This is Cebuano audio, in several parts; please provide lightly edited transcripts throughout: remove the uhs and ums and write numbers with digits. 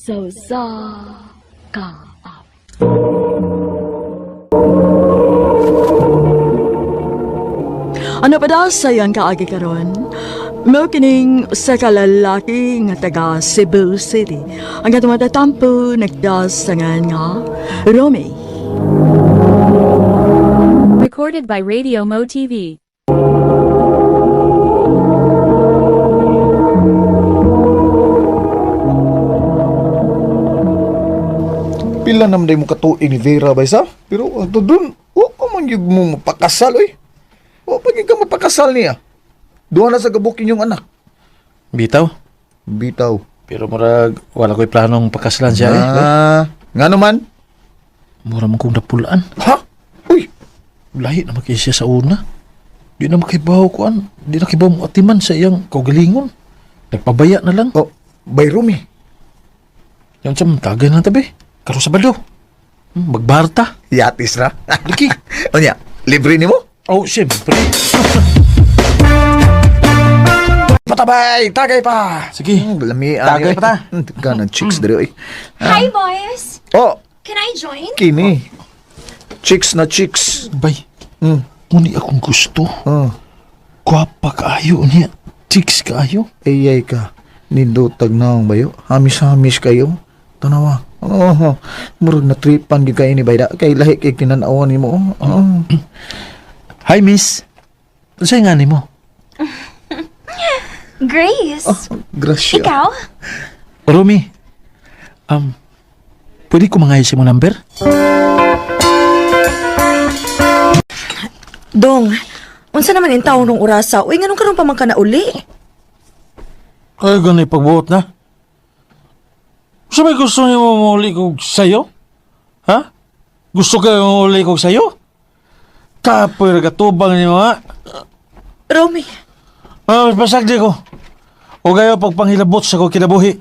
Sa usa ka awit. Ano pa daw sa iyang kaagi karon? Mao kining sa kalalaki nga taga Cebu City. Ang katong matatampo nagdasangan nga Romy. Recorded by Radio Mo TV. Pila naman day mo katuig ni Vera ba isa? Pero ato dun, wa pa man gyud mo mapakasal oy. Wa pa gyud ka mapakasal niya. Duha na sa gabukin yung anak. Bitaw. Bitaw. Pero murag wala ko'y planong pakasalan siya eh. Ah, nga naman. Mura man kong napulaan. Ha? Uy, Lahi na makaya siya sa una. Di na makibaw kuan. Di na kibaw mo atiman sa iyang kaugalingon. Nagpabaya na lang. oh, bay Rumi. Yan siya, tagay na tabi. Karo sa balo. Magbarta. Yatis ra. Lagi. Unya, libre nimo? Oh, siyempre. Patabay, tagay pa. Sige. Lami Tagay pa ta. Ganang chicks diri oy. Hi, boys! Oh, Can I join? kini. Chicks na chicks. Bay, Mm. muni akong gusto. Oh, Gwapa kaayo niya. Chicks kaayo. ayay ka. Nindotag naong bayo. Hamis-hamis kayo. Tanawa. Oh, murag na tripan gyud kayo ni Bayda. Kay lahi kay kinanawan nimo. Oh. Hi, miss. Unsay nga nimo? Grace! Oh, grasya. Ikaw? Romy, um, pwede ko mangayos mo number? Dong, unsa naman in taon rong orasa? Uy, nganong karon pa man ka na uli? Ay, ganun pagbuot na. Sa may gusto niyo mamuli kog sayo? Ha? Gusto kayo mamuli kog sayo? Kapoy ragatubang niyo ha? Romy, Ah, basag di ko. O kayo pagpanghilabot sa ko kinabuhi.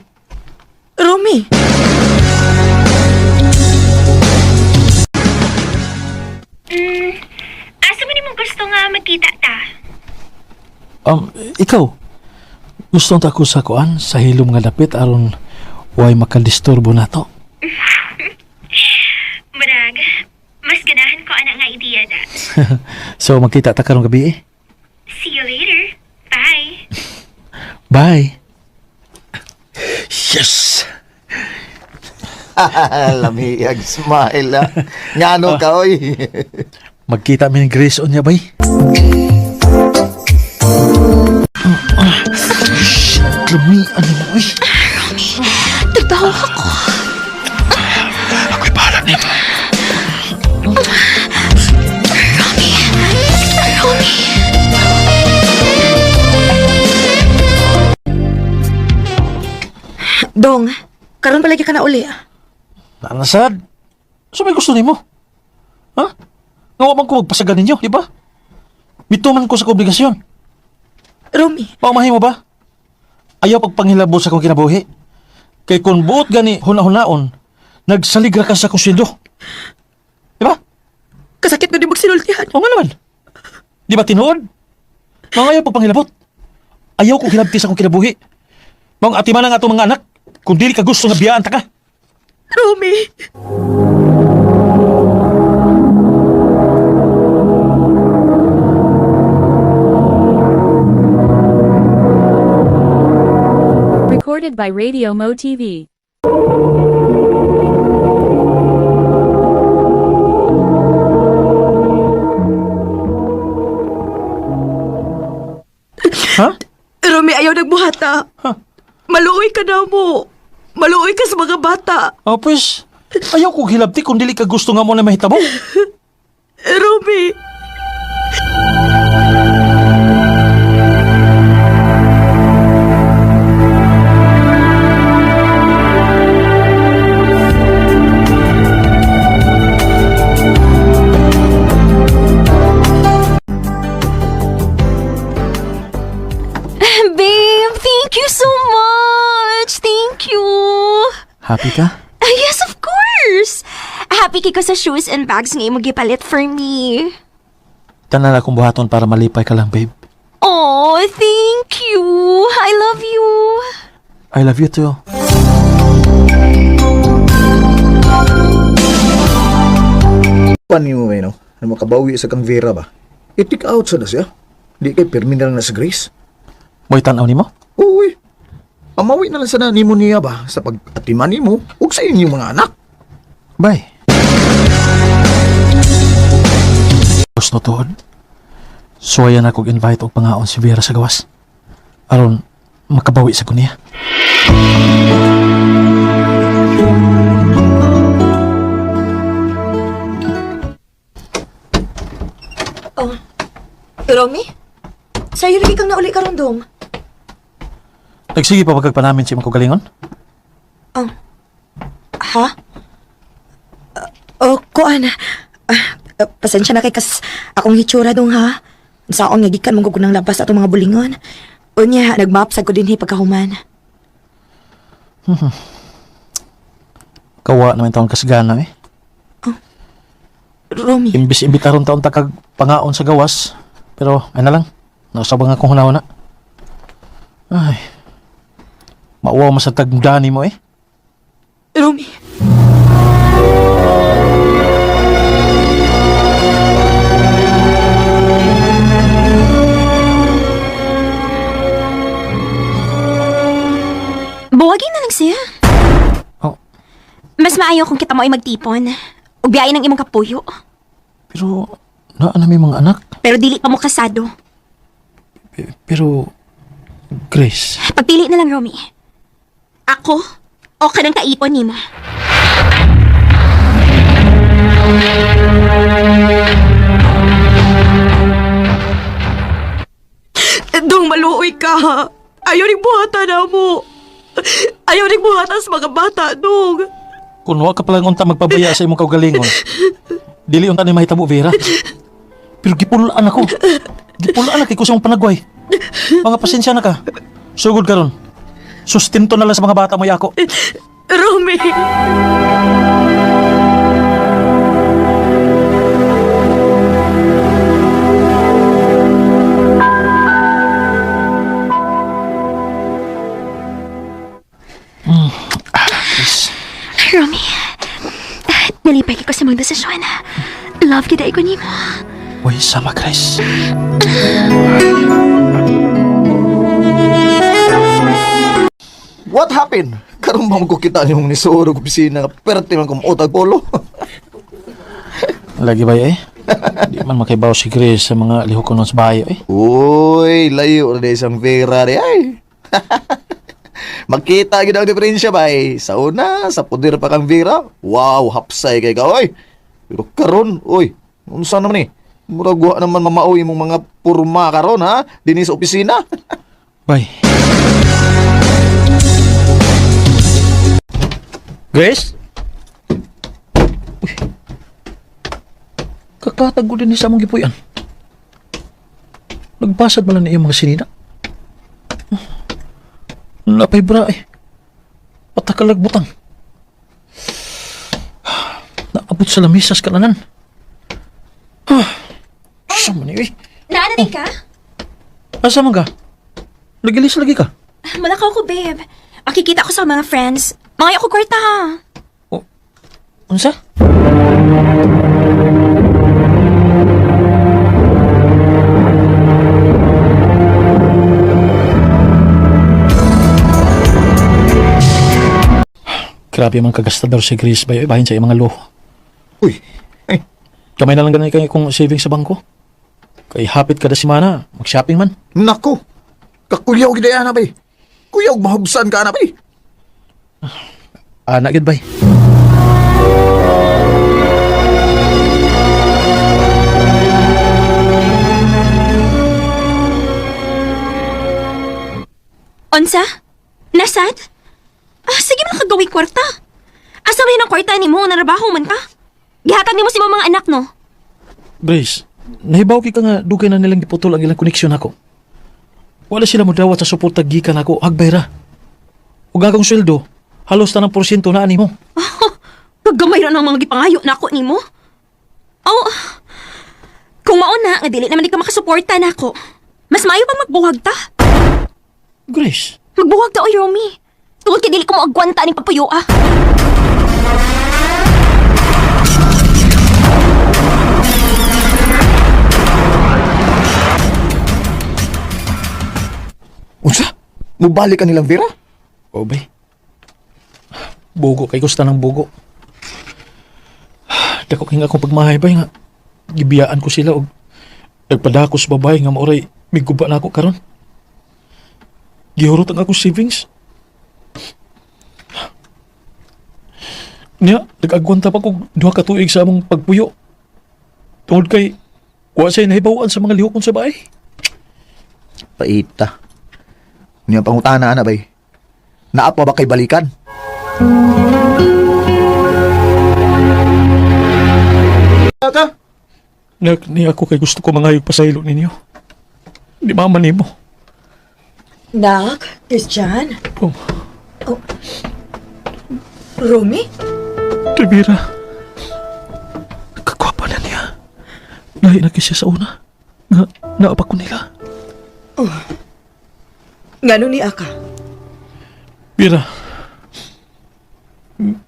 Romy. Asa man imong gusto nga magkita ta? Ikaw, gusto ta ko sa kuan sa hilom nga dapit aron way makadisturbo na to. Murag, mas ganahan ko ana nga ideya da. So magkita ta karong gabi eh. See you later. Bye! Bye. Yes. Lami ag smile ah. Ngano ka oy. Magkita mi ni Grace unya bay. Shit, lami ano mo eh. Tagbaho ako. Ako'y bahala nito. Romy! Dong, karon pa lagi ka na uli. Nanasad. So may gusto nimo? Ha? Nga wa man ko magpasagan ninyo, di ba? Mituman ko sa obligasyon. Romy, Paumahin mo ba? Ayaw pagpanghilabot sa akong kinabuhi. Kay kung buot gani huna-hunaon, nagsaligra ka sa akong sweldo. Di ba? kasakit ko di magsinultihan. O nga naman. Di ba tinuod? Mga ayaw pagpanghilabot. Ayaw kong hilabti sa akong kinabuhi. Maong atiman ang atong mga anak, kung dili ka gusto nga biyaan ta ka. Romy. Recorded by Radio Mo TV. Ha? Romy, ayaw nagbuhata. Ha? Maluoy ka na mo. Maluoy ka sa mga bata. Oh, pues, ayaw kong hilabti kung dili ka gusto nga mo na mahitabo. Romy. Babe, thank you so much! Thank you! Happy ka? Ah, yes, of course! Happy kay ko sa shoes and bags nga imong gipalit for me. Tanan akong buhaton para malipay ka lang, babe. Oh, thank you! I love you! I love you too. pa nimo eh, no? Na makabawi sa kang Vera ba? I-take out sa na siya. Di kay pirmi na lang na sa Grace. Mo'y tan-aw nimo? Uy, amawi na lang sana nimo niya ba sa pag-atiman nimo ug sa inyong mga anak. Bay. Gusto tuod. Suwayan ako invite og pangaon si Vera sa gawas. Aron makabawi sa ko niya. Oh. Romy? Sayo lagi kang nauli karon dong. Nagsige pa pagkagpanamin sa imong kaugalingon? Oh. Ha? Oh, kuan. Pasensya na kay kas akong hitsura dong ha. Sa akong nagikan mong gugunang labas atong mga bulingon. Unya, nagmap sad ko dinhi pagkahuman. Kawa naman taon kasgana eh. Romy, Imbis imbitaron taon ta kag pangaon sa gawas, pero ay na lang. Nausab nga akong hunahuna. Ay. Mauwaw man sa tagdani mo eh. Romy. Buwagin na lang siya. Oh, Mas maayo kung kita mo ay magtipon. Ug biyain ang imong kapuyo. pero naa na may mga anak. Pero dili pa mo kasado. Pero Grace, Pagpili na lang, Romy. Ako o kanang kaipon nimo. Dong maluoy ka. Ayaw ning buhatan na mo. Ayaw ning buhatan sa mga bata, dong. kung wa ka palang unta magpabaya sa imong kaugalingon, dili unta ni mahitabo Vera. Pero gipulaan ako. Gipulaan ako sa imong panagway. Mga pasensya na ka. Sugod karon. Sustento na lang sa mga bata mo yako. Romy! Grace. Romy, nalipay ko sa mga desisyon. Love kita ko nimo. Uy, sama Grace. What happened? Karon ba ko kita nimong nisuod og opisina nga perte man kong utag polo. Lagi ba eh? Di man makaibaw si Grace sa mga lihok ko nun sa bayo eh. Uy, layo ra isang Vera di ay. Makita gid ang diferensya bay. Sa una, sa poder pa kang Vera. Wow, hapsay kay ka oy. Pero karon, oy, unsa naman ni? Murag wa naman mamaoy imong mga purma karon ha dinhi sa opisina. Bay. Grace? Uy. Kakatag ko din sa among gipuy-an. Nagbasad man lang na iyong mga sinina. Napay bra eh. Patakalag butang. Naabot sa lamisas kalanan. Ah, Sa man eh. Naana din ka? Asa man ka? Nagilis lagi ka? Malakaw ko, babe. Makikita ko sa mga friends. Mga ako kwarta, ha? Oh, Unsa? Grabe man kagastador si Grace bayo bahin sa iyang mga luho. Uy, ay, Kamay na lang ganay kay kung savings sa bangko. Kay hapit kada semana, mag-shopping man. nako. Kakuyaw gid ana bay. Kuyaw mahubsan ka ana bay. Ana gid bay. Unsa? Nasad? Ah, sige man kagawi kwarta. Asa man ang kwarta nimo narabaho man ka? Gihatag nimo sa imong mga anak no. Grace, nahibaw kay ka nga dugay na nilang giputol ang ilang koneksyon nako. Wala sila modawat sa suporta gikan nako, hagbay ra. Ug akong sweldo, halos tanang porsyento na ani mo. Kagamay ra ng mga gipangayo nako nimo. Oh, kung mao na nga dili naman di ka makasuporta nako. Mas maayo pang magbuhag ta. Grace, Magbuhag ta oy Romy. Tungod kay dili ko moagwanta ning pagpuyo ah. Mubalik ka nilang Vera? O bay. Bugo kay gusto ng bugo. Dako kay nga akong pagmahay bay nga gibiyaan ko sila og nagpadako sa babae nga maoray miguba na ako karon. Gihurot ang akong savings. Niya, nag-agwanta pa kog duha ka tuig sa among pagpuyo. Tungod kay wa say nahibaw-an sa mga lihokon sa bahay. Paita. Niya pangutana ana bay. Naa pa ba kay balikan? Ka? Nak, ni ako kay gusto ko mangayog pasaylo ninyo. Di mama nimo. Nak, Christian, Oh, Romy? Rivera. Kagwapa na niya. Lahi na siya sa una. Nga, naapa ko nila. Ngano ni Aka? Vera.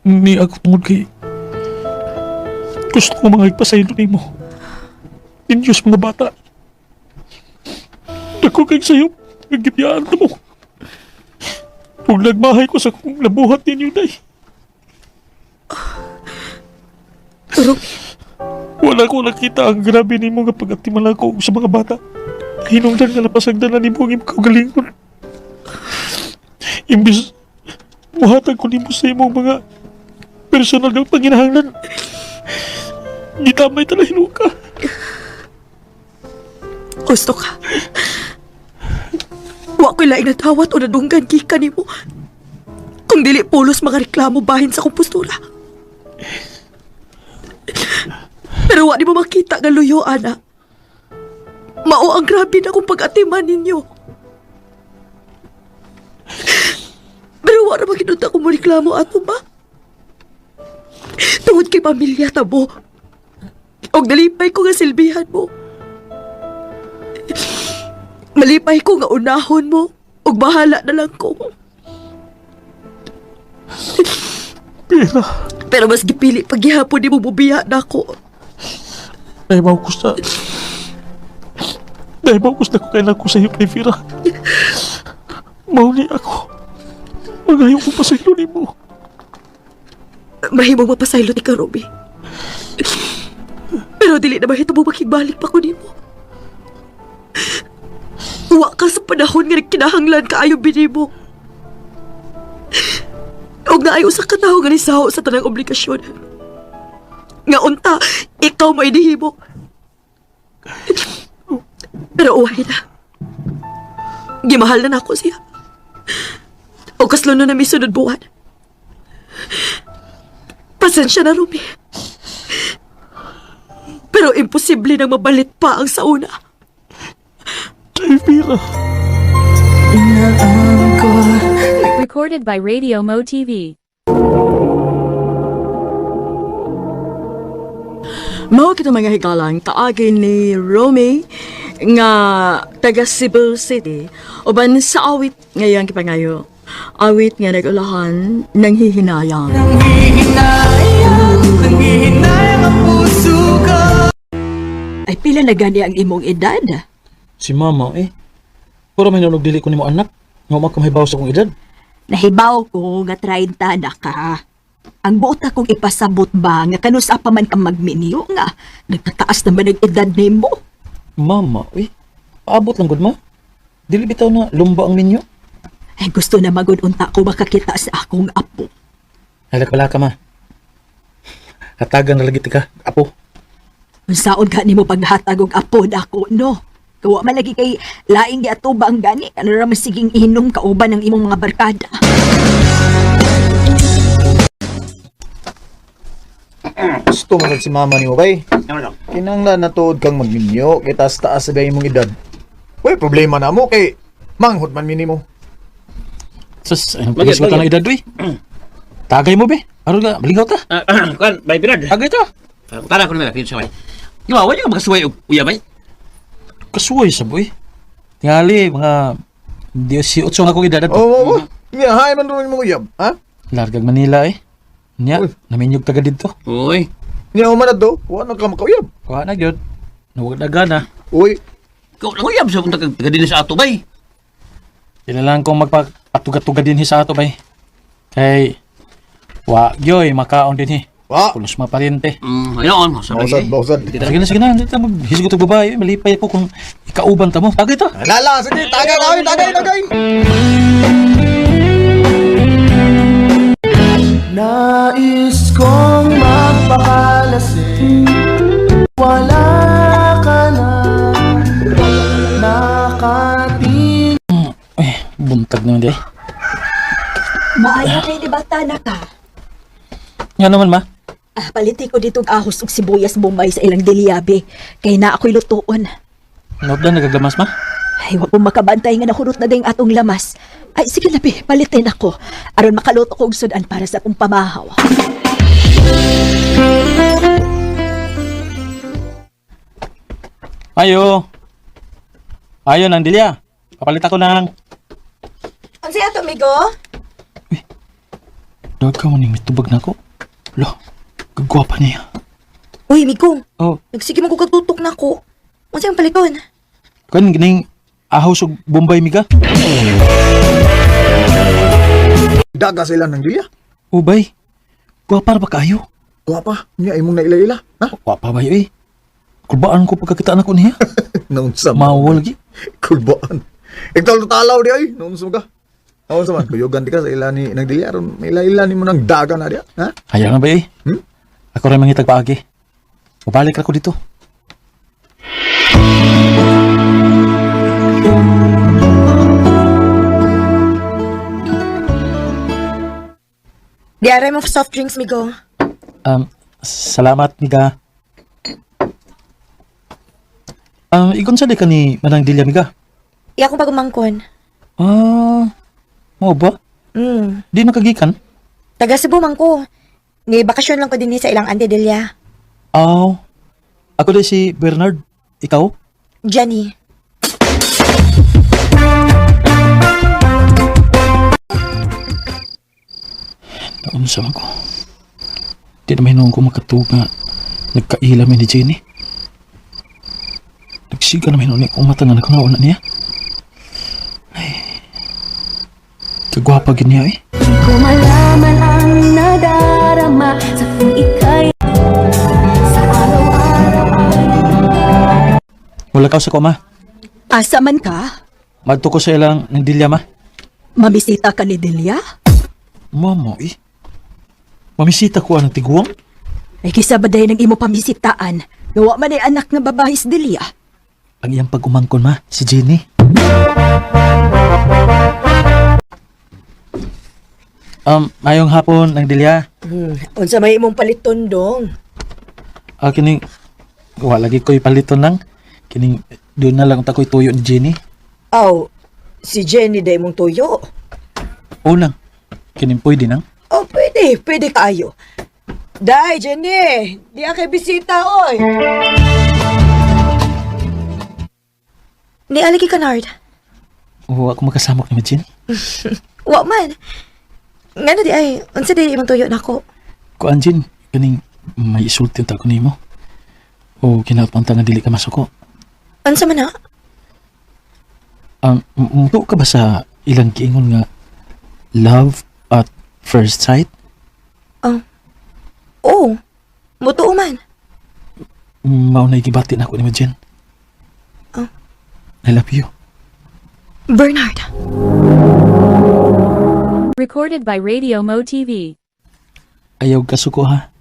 Ni ako tungod kay... Gusto ko mga ipasaylo nimo. Inyos mga bata. Dako kay sayo. Nagibiyaan na mo. Kung nagmahay ko sa kong nabuhat ninyo, day. Romy, Wala ko nakita ang grabe nimo nga pagatiman ako sa mga bata. Hinungdan nga napasagdan na nimo ang imong kaugalingon. Imbis muhatag ko nimo sa imong mga personal nga panginahanglan. Gitamay tala hinuka. gusto ka. Wa ko'y laing natawat o nadunggan gikan nimo. Kung dili pulos mga reklamo bahin sa akong postura. Pero wa nimo makita nga luyo, ana. Mao ang grabe na kong pag-atiman ninyo. Pero wa na makinunta ko mo reklamo ato ba? Tungod kay pamilya ta mo. Og nalipay ko nga silbihan mo. Malipay ko nga unahon mo ug bahala na lang ko. Pera, Pero mas gipili paghihapon nimo mubiya na ako. naibaw ko sa... Naibaw ko sa kailan ko sa iyo, Rivera. Mauni ako. Magayo ko pa sa iyo nimo. Mahimong mapasaylot ikaw, Ruby. Pero dili na mahitabo makigbalik pa ko nimo. Wa ka sa panahon nga nagkinahanglan kaayo binimo. Og naay usa ka tawo nga nisaho sa tanang obligasyon. Nga unta, ikaw may nihimo. Pero uway na. Gimahal na nako siya. O kaslo na mi sunod buwan. Pasensya na, Rumi. Pero imposible nang mabalit pa ang sauna. Rivera. Recorded by Radio Mo TV. Mao kita mga higalang kaagi ni Romy nga taga Cebu City uban sa awit ngayang kipangayo. Awit nga nag-ulahan ng hihinayang. Ay pila na gani ang imong edad? Si mama eh. Pero may nalog dili ko nimo anak. Nga ma kamahibaw sa akong edad. Nahibaw ko nga 30 na ka. Ang buot akong ipasabot ba nga kanusa pa man ka magminyo nga nagtataas naman ang edad nimo. Mama eh. Paabot lang gud ma. Dili bitaw na lumba ang minyo. Ay gusto na magud unta ko makakita sa akong apo. Halak wala ka ma. Hatagan na lagi ka, apo. Unsaon ka nimo paghatag og apo nako no? Kawa man lagi kay laing giatubang gani ano ra man siging inom kauban ng imong mga barkada. Gusto mo si mama nimo bay. Kinanglan na tuod kang magminyo kay taas taas sa imong edad. Uy, problema na mo kay manghod man minimo. Sus, ay pagis ko ng edad uy. Tagay mo be. Aron ka, malingaw ta. Kuan, bay Birad. Tagay ta. Tara ko na lang sa bay. Yo, wa ka makasuway og uya bay. Kasuway sa boy. Tingali mga 18 na akong edad. Oo, oh, oh, oh. Nga, hay man ron imong uyab, ha? Largag Manila eh. Nya, Uy. naminyog taga didto. Uy, Nya man na to, wa na ka makauyab. Kuha na gyud. Nawag na gana. Uy, ko lang uyab sa punta kag taga dinhi sa ato bay. Di na lang kong magpatuga-tuga din hi sa ato bay. Kay wa gyoy makaon din hi. Wa. Pulos maparente. Ayun, sabi Bausad, bausad. Sige na, sige na. Hindi ta maghisgot og babae. Malipay ako kung ikauban ta mo. Tagay ta. Lala, sige, tagay, tagay, tagay, tagay. Nais kong magpakalasing. Wala ka na. Nakatingin. Eh, buntag naman di. eh. Maayo kay ni bata na ka. Nga naman ma. Ah, paliti ko ditong ahos ug sibuyas bumbay sa ilang dilyabe. Kay na ako'y lutuon. Note na nagagamas ma. Ay, wa ko makabantay nga nahurot na ding atong lamas. Ay, sige na, be, palitin ako. Aron makaluto ko og sudan para sa akong pamahaw. Ayo. Ayo nang dilya. Kapalit ako ng Unsa ato, amigo? Dog ka mo ning mitubag na ako. Lo, kagwapa niya. Uy, amigo. Oh, Nagsige mo ko kagtutok na ko. Unsa ang paliton? kan gining ahos og Bombay miga. Daga sila ng dilya. Ubay. Gwapa ra ba kaayo? Guwapa, niya imong naila-ila. Ha? Gwapa ba eh. Kulbaan ko pagkakita na ko niya. Naunsa man. Mawol gi. Kulbaan. Ikaw talaw di ay, naunsa ka. Naunsa man, kuyugan di ka sa ila ni nang dilya aron may ila-ila ni mo nang daga na diya. Ha? Ayaw na ba eh. Hmm? Ako rin mangitag paagi. Mabalik ra ko dito. Di aray mo soft drinks, migo. Salamat miga. Ikon sa di ka ni Manang Dilya miga. Iya akong pagumangkon. Ah, mo ba? Di makagikan? Taga Cebu man ko. Ni bakasyon lang ko dinhi sa ilang Auntie Delia. Aw. Ako di si Bernard. Ikaw? Jenny. Naunsa man ko. Di naman hinuon ko makatuog nga nagkaila mi ni Jenny. Nagsiga naman hinuon akong mata nga nagkaroon na niya. Ay. Kagwapa gid niya eh. Ko malaman ang nadarama sa kung ika'y sa araw-araw ay Wala ka sa koma. Asa man ka? Madto ko sa ilang ng dilya ma. Mamisita ka ni Delia? Mama eh. Mamisita ko ang tiguang. Ay, kisa ba dahil ng imo pamisitaan? Gawa man ay anak nga babae si Delia. Ang iyang pag-umangkon ma, si Jenny. Mayong hapon ng dilya. Unsa may imong paliton dong? Ah, kining wala lagi ko'y paliton lang. Kining doon na lang ta ko'y tuyo ni Jenny. Aw, si Jenny day mong tuyo. O lang. Kining pwede nang. Oh, pwede, pwede kaayo. Day, Jenny, di akay bisita, oy. Ni aligi ka, Nard. O ako magkasamok ni Jenny. Wa man. Ngano di ay, unsa di imong tuyo nako? Kuan Jen, kining may isulti ta ko nimo. O kinaot ta nga dili ka masuko. Unsa man na? Mutuo ka ba sa ilang giingon nga love at first sight? Oh, mutuo man. Mao na gibati na ako nimo Jen. Oh. I love you. Bernard. Recorded by Radio Mo TV. Ayaw kasuko ha.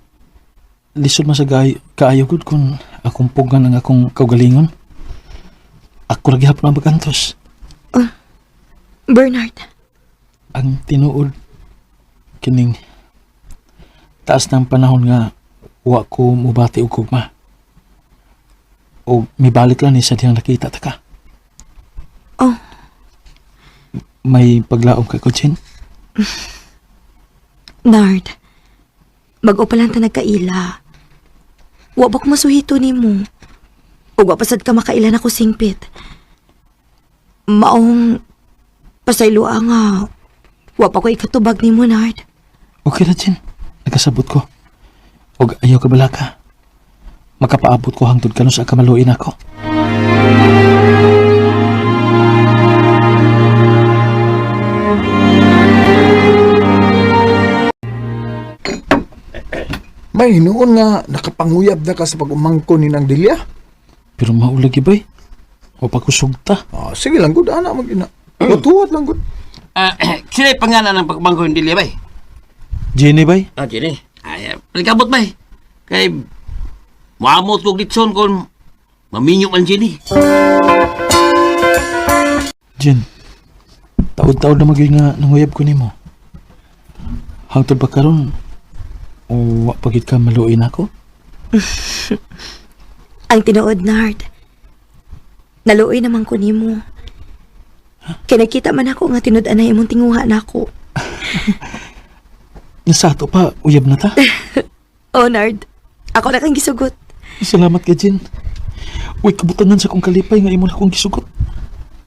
Lisod man sa kaayo gud kung akong pugan ang akong kaugalingon. Ako ra gihapon ang bagantos. Bernard. Ang tinuod kining taas ng panahon nga wa ko mubati og gugma. O mibalik lang ni sa diyang nakita ta ka. Oh. May paglaom ka ko, Jen? Nard. Bag-o pa lang ta nagkaila. Wa ba ko masuhito nimo? Ug wa pa sad ka makaila nako singpit. Maong pasayloa nga wa pa ko ikatubag nimo, Nard. Okay ra, Jen. Nagkasabot ko. Og ayaw ka balaka. Makapaabot ko hangtod kanus sa kamaluin ako. Bay, noon nga nakapanguyab na ka sa pag-umangko ni Nang Delia. Pero maulagi bay. O pagkusog ta. Ah, sige lang gud ana mag ina. Tuwat lang gud. Ah, sila yung pangalan ng pagmangko hindi bay. Jenny bay. Ah, Jenny. Ay, palikabot bay. Kay, muamot kong litson kung maminyo man Jenny. Jen. Taod-taod na magyud nga nanguyab ko nimo. Hangtod ba karon? O wa pa gid ka maluoy nako? Ang tinuod, Nard. Naluoy naman ko nimo. Kay nakita man ako nga tinud anay imong tinguha nako. Nasa ato pa uyab na ta. Oh, Nard. Ako na kang gisugot. Salamat ka, Jen. Uy, kabutangan sa kong kalipay nga imo na akong gisugot.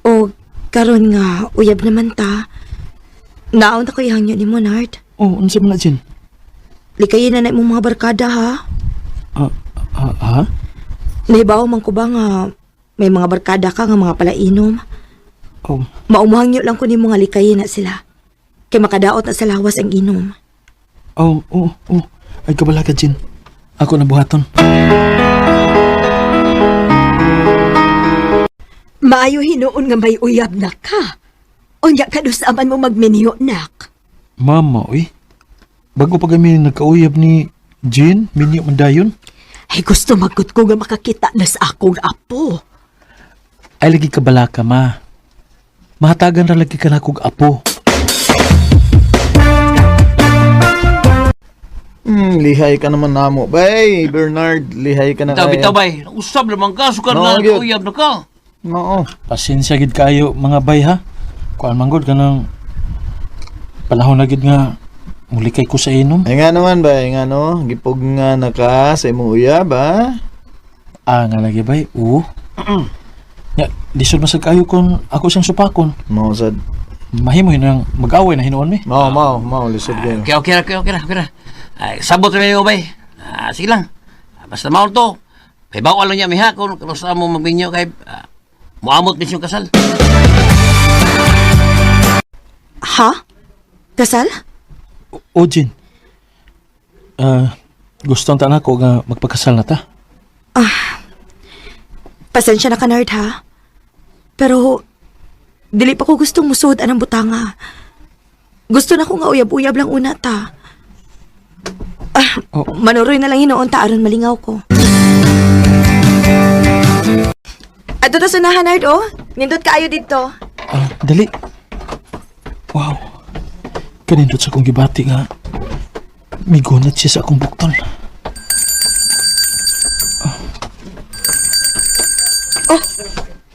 O karon nga uyab naman ta. Naon ta ko ihangyo nimo, Nard. Oh, unsa man na, Jen? Likayin na na imong mga barkada ha. Ah, ah, ha? Nahibaw man ko ba nga may mga barkada ka nga mga palainom. Oh, Maumuhangyo lang ko nimo nga likayin na sila. Kay makadaot na sa lawas ang inom. oh, oh, oh. Ay, kabala ka, Jen. Ako na buhaton. Maayo hinuon nga may uyab na ka. Unya kanusaman mo magminyo, nak. Mama, uy. Bago pa kami nagkauyab ni Jen, minyo man dayon. Ay gusto magkot ko nga makakita na sa akong apo. Ay, lagi kabala ka, ma. Mahatagan ra lagi ka na kog apo. Lihay ka naman namo. Bay, Bernard, lihay ka na Bitaw, kaya. bitaw bay. Usab naman ka, sukar No, na gyud. uyab na ka. Oo. Pasensya gid kayo, mga bay, ha? Kuan man gud ka ng panahon na gid nga mulikay ko sa inom. Ay nga naman bay, nga no, gipog nga na ka sa imong uyab, ha? Ah, nga lagi bay, oo. Ya, lisod man sad kayo kung ako siyang supakon. Mao sad. Mahimo hinang mag-away na hinuon mi. Mao, mao, mao lisod kayo. Okay, okay ra, okay, okay ra, okay ra. Ay, sabot na mo bay. Ah, sige lang. Ah, basta mao to. Kay bawal lang niya miha kung kanusa mo magminyo kay muamot mismo kasal. Ha? Kasal? O, Jin. Ah, gusto ang tanan ko nga magpakasal na ta. Pasensya na ka, Nard, ha? Pero, dili pa ko gustong musuod anang butanga. Gusto na ko nga uyab-uyab lang una ta. Ah, Oh. manuroy na lang hinoon ta aron malingaw ko. Ato ta sunahan, Nard, oh. Nindot kaayo dito. Ah, dali. Wow. Kanindot sa akong gibati nga. Migunat siya sa akong bukton. Oh,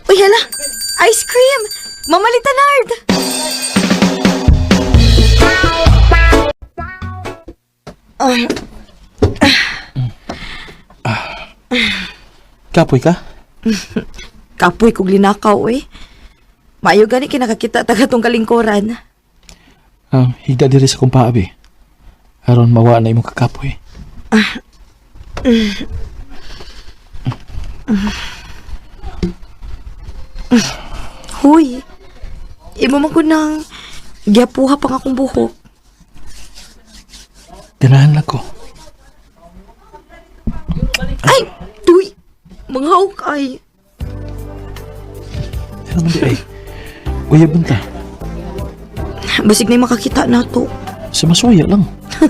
uy, hala. Ice cream! Mamalita, Nard! Ah, Kapoy ka? Kapoy kog linakaw, eh. Maayo gani kinakakita taga tong kalingkuran. Higda diri sa akong paabi. Aron mawa na imong kakapoy. Huy, imo man ko nang giyapuha pa nga akong buhok. Ganahan lang ko. Ay, tuy! Mga ay. Ano man di ay. Uyab man ta. Basig na makakita na to. Sa masuya lang.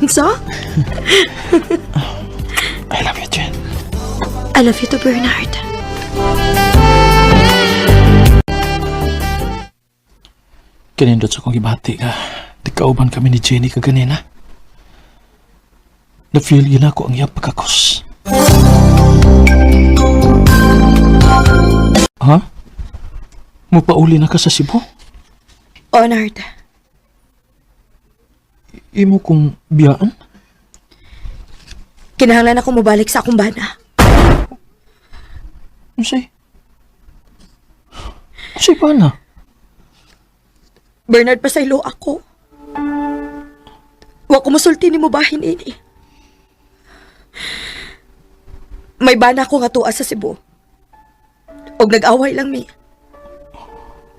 Sa? I love you, Jen. I love you too, Bernard. Kanindot sa akong gibati ka. Nagkauban kami ni Jenny kaganina. Na-feel yun ako ang iyang pagkakos. Ha? Mupauli na ka sa Cebu? Oh, Nard. Imo kong biyaan? Kinahanglan ako mobalik sa akong bana. Unsay? Unsay pa na? Bernard, pasaylo ako. Wa ko musulti ni mo bahin ini. May bana ko nga tuwa sa Cebu. Og nag-away lang mi.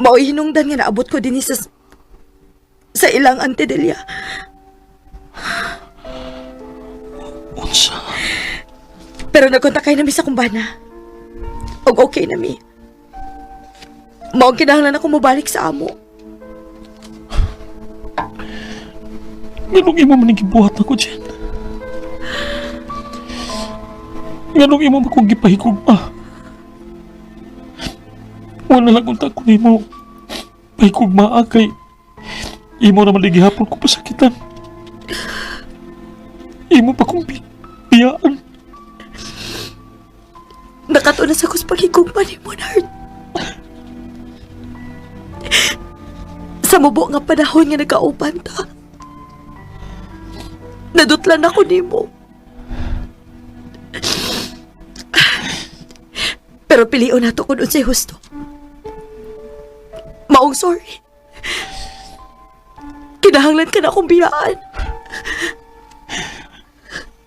Maoy hinungdan nga naabot ko dinhi sa ilang Ante Delia. Unsa? Pero nagkontakay na mi sa kumbana. Og okay na mi. Maong kinahanglan ako mobalik sa amo. Nganong imo man ang gibuhat nako, Jen? Nganong imo man kong gipahigugma? Wala lang unta ko nimo pahigugma kay imo naman di gihapon ko pasakitan. Imo pa kong biyaan. Nakatuon na sa kus paghigugma ni Monard. Sa mubo nga panahon nga nagkauban ta. Nadutlan ako nimo. Pero pilion nato kung unsay husto. Maong sorry. Kinahanglan ka na akong biyaan.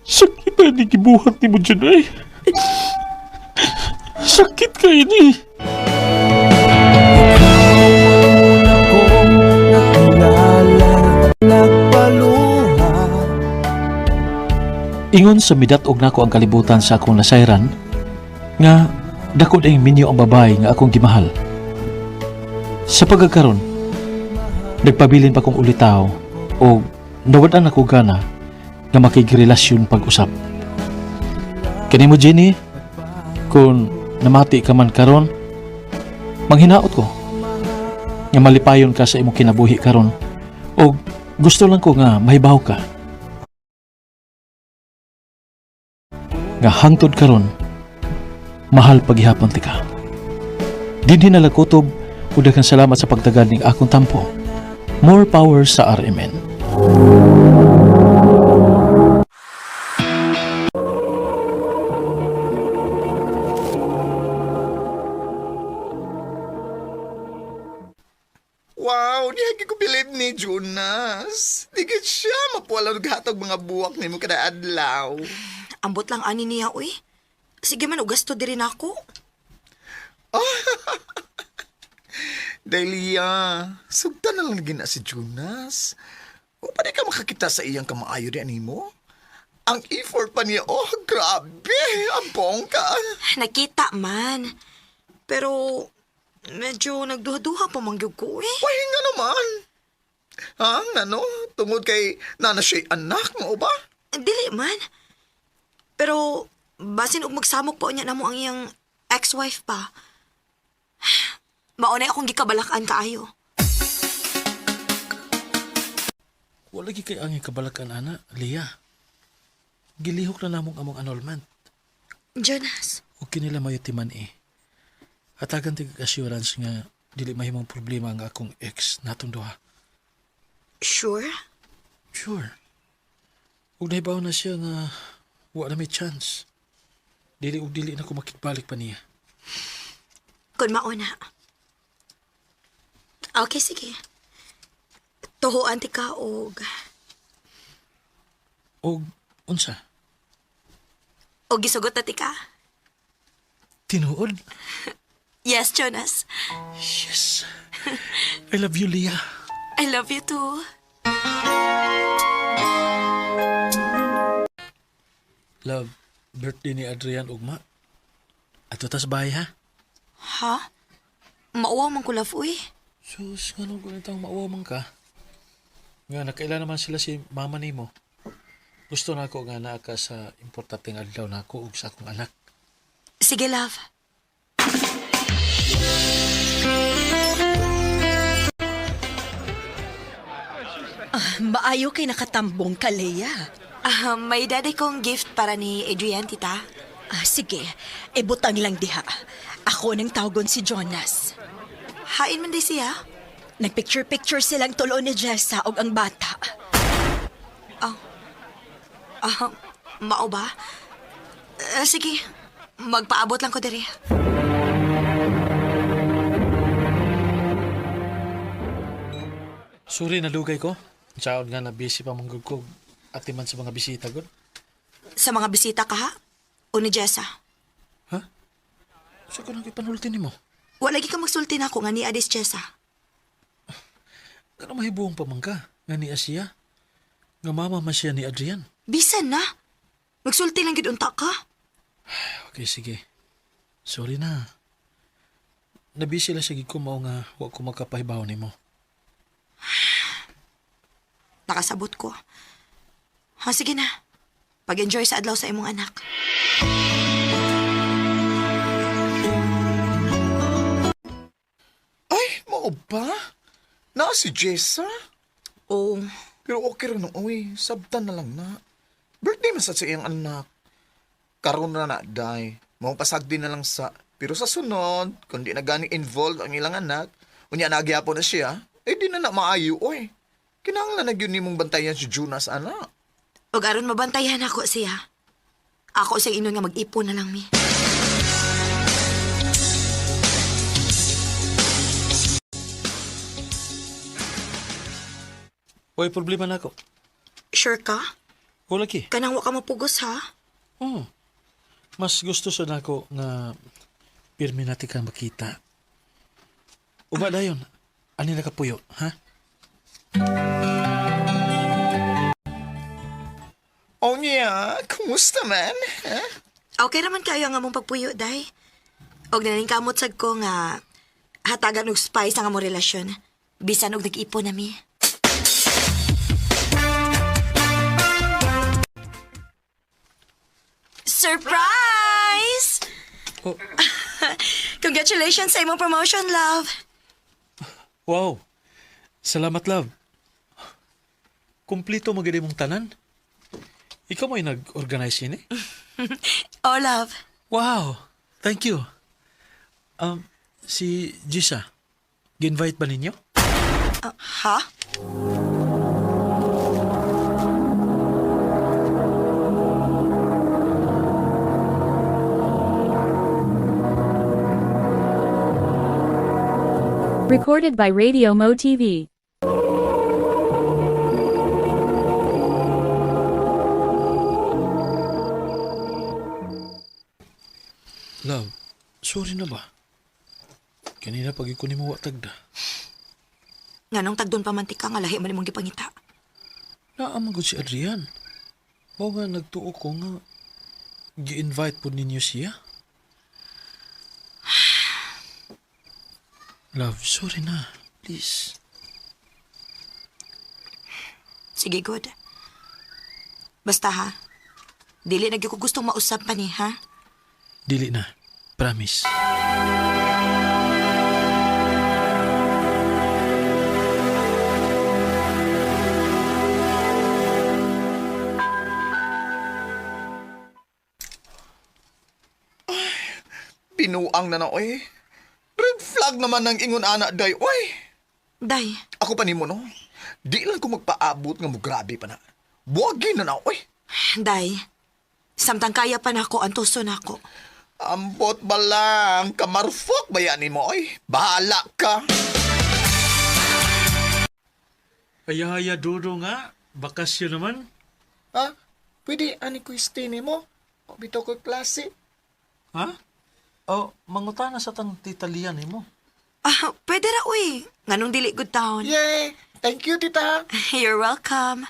Sakit na ni gibuhat nimo, Jen ay. Sakit ka ini. Kong nakilala, nagpaluha. Ingon sa midat-og nako ang kalibutan sa akong nasayran nga dako dayong minyo ang babae nga akong gimahal. Sa pagkakaron, nagpabilin pa kong ulitaw o nawad-an ako gana nga makigrelasyon pag-usap. Kanimo Jenny, kung namati ka man karon, manghinaot ko nga malipayon ka sa imong kinabuhi karon o gusto lang ko nga mahibaw ka nga hangtod karon mahal paghihapon tika. Dinhi na kutob ug daghang salamat sa pagtagal ning akong tampo. More power sa RMN. Wow, di ko believe ni Jonas. Di gid siya mapuwala og hatag mga buwak nimo kada adlaw. Ambot lang ani niya, uy. Sige man, ugasto diri na ako. Delia, sugtan na lang gina si Jonas. O pa di ka makakita sa iyang kamaayo di animo? Ang effort pa niya, oh, grabe, ang bongga. Nakita man. Pero medyo nagduha-duha pa man gyud ko eh. Why nga naman? Ha, ano? Tungod kay nana siya'y anak mo ba? Dili man. Pero basin og magsamok pa unya namo ang iyang ex-wife pa. Maunay akong gikabalakan kaayo. Wala gi kay ang kabalakan ana, Lia. Gilihok na namong among annulment. Jonas, Ug kinila mayo timan eh. Hatagan tig assurance nga dili mahimong problema ang akong ex natong duha. sure? Sure. Ug nahibaw na siya nga wa na may chance. Dili ug dili na ko makigbalik pa niya. Kun mauna. Okay, sige. Tuhuan ti ka og Og unsa? og gisugot na ti ka. Tinuod? Yes, Jonas. Yes. I love you, Leah. I love you too. Love, birthday ni Adrian ugma. Ato tas bahay ha? Ha? Mauwaw man ko love, uy. Sus, nga nung ganitang mauwaw man ka. Nga, nakaila naman sila si mama nimo. Gusto na ako nga naa ka sa importanteng adlaw na ako ug sa akong anak. Sige, love. Maayo kay nakatambong ka, Leia. Ah, may daddy kong gift para ni Adrian, tita. Ah, sige, ibutang lang diha. Ako nang tawgon si Jonas. Hain man di siya. Nagpicture-picture silang tulo ni Jessa og ang bata. Ah, mao ba? Ah, sige, magpaabot lang ko diri. Sorry, nalugay ko. Saon nga na busy pa manggug ko. Atiman sa mga bisita gud. Sa mga bisita ka, ha? O ni Jessa? Ha? Sa ko nang ipanulti nimo? Wala lagi ka magsulti na ako nga ni Adis Jessa. Kano mahibuong pa man ka? Nga ni Asia? Nga mama man siya ni Adrian. Bisan na. Magsulti lang gid unta ka. Okay, sige. Sorry na. Nabisi lang sige ko mao nga wa ko makapahibaw nimo. Nakasabot ko. Ha, sige na. Pag-enjoy sa adlaw sa imong anak. Ay, mao ba? Na si Jessa? Oo. Pero okay rin uy, sabtan na lang na. Birthday man sa iyang anak. Karon na na, day. Mao pasagdi na lang sa. Pero sa sunod, kung di na gani involved ang ilang anak, unya nagyapon na siya, eh di na na maayo, oy. Kinahanglan na gyud nimong bantayan si Jonas, anak. Og aron mabantayan ako siya. Ako sa inon nga mag-ipon na lang mi. Way problema na ako. Sure ka? Wala ki. Kanang wa ka mapugos ha? Oh. Mas gusto sa nako nga pirmi natin ka makita. Uba dayon. Ani nakapuyo, ha? Oh niya, kumusta man? Ha? Okay naman kayo ang among pagpuyo, day. Og naningkamot sad ko nga hatagan og spice ang among relasyon. Bisan og nag-ipon nami. Surprise! Oh. Congratulations sa imong promotion, love. Wow. Salamat, love. Kumplito maganda mong tanan. Ikaw mo'y nag-organize yun eh. Oh, love. Wow. Thank you. Si Gisa, gi-invite ba ninyo? Ha? Recorded by Radio Mo TV. Love, sorry na ba? Kanina pag iko nimo wa tagda. Nganong tagdon pa man tika nga lahi man imong gipangita. Naa man gud si Adrian. Mao nga nagtuo ko nga gi-invite po ninyo siya. Love, sorry na. Please. Sige, good. Basta ha, dili na gyud ko gustong mausap pa ni, ha? Dili na. Promise. Binuang na na, oy. Red flag naman ng ingon anak, day, oy. Day, Ako pa nimo, no? Di lang ko magpaabot nga mo grabe pa na. Buwagin na na, oy. day. Samtang kaya pa nako, antuso nako. Ambot ba lang, kamarfok ba yan mo, oy? Bahala ka. Ayaya, Dodo nga. Bakasyon naman. Ha? Pwede ani ko stay nimo? O bitaw ko klase. Ha? Oh, mangutana sa tang titalian nimo. Ah, pwede ra uy. Nganong dili good town. Yay! Thank you, tita. You're welcome.